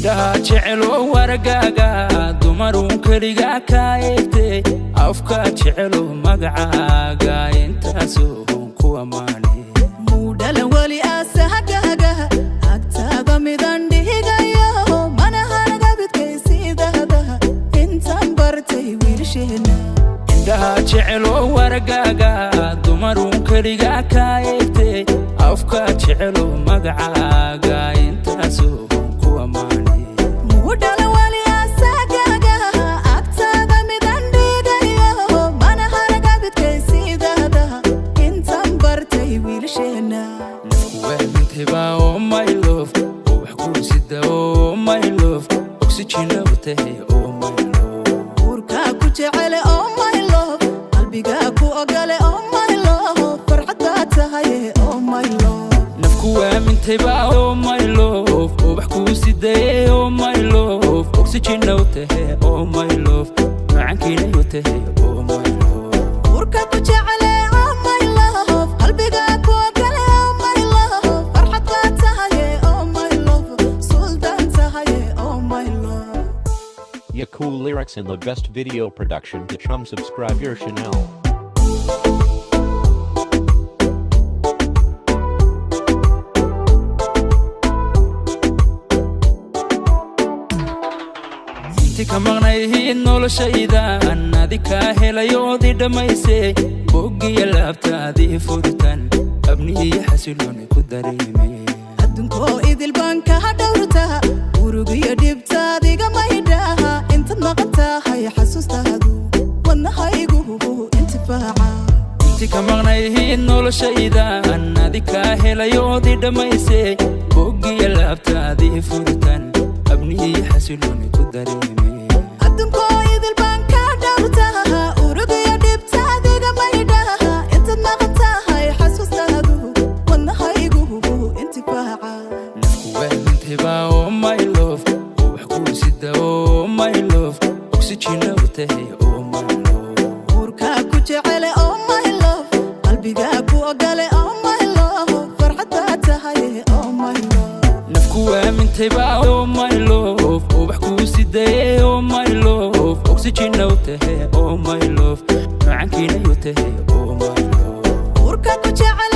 Indhaha jecelo waragaaga, dumaruun keligaa kaa eegtay. Afka jecelo magacaaga, intaasoo ku ammaanay. Muudhalan weli aasahagaagaha, agtaada midan dhigayo, mana hanagabidkaysiidahdaha intaan bartay wiilasheena. Indhaha jecelo waragaaga, dumaruun keligaa kaa eegtay. Afka jecelo magacaaga, intaasoo ku ammaanay. Muudhalan weli aasahagaagaha, agtaada midan dhigayo, mana hanagabidkaysiidahdaha intaan bartay wiilasheena. Waamintayba, oh my love, oo wax kuu sida, oh my love, oxygen u tahay, oh my love. Uurkaa ku jecele, oh my love, qalbigaa ku ogole, oh my love, farxad baa tahay, oh my love. Nafku waamintayba, oh my love, oo wax kuu sidaye, oh my love, oxygen u tahay, oh my love, macankiina u tahay, oh my love. Uurka ku jecele, oh my love, qalbigaa ku ogole, oh my love, farxad baa tahay, oh my love, suldaan tahay, oh my love. Ya cool lyrics and the best video production to chum subscribe your channel. Inti ka maqnayhiid noloshaydan, adi kaa helayoodii dhammaysay. Boggiya laabtaadii furitan, abnihiyo xasilooni ku dareemay. Adduunkoo idil baan kaha dhowrtaha, urugiyo dhibtaadiga maydhaha. Intaad maqan tahay xasuustaadu wadnahaygu intifaaca. Inti ka maqnayhiid noloshaydan, adi kaa helayoodii dhammaysay. Boggiya laabtaadii furitan, abnihiyo xasilooni ku dareemay. Adduunkoo idil baan ka dhowrtaha, urugiyo dhibtaadiga maydhaha. Intaad maqan tahay xasuustaadu wadnahaygu intifaaca. Nafku waamintayba, oh my love, oo wax kuu sida, oh my love, oxygen u tahay, oh my love. Uurkaa ku jecele, oh my love, qalbigaa ku ogole, oh my love, farxad baa tahay, oh my love. Nafku waamintayba, oh my love, oo wax kuu sidaye, oh my love, oxygen u tahay, oh my love, macankiina u tahay, oh my love. Uurka ku jecele.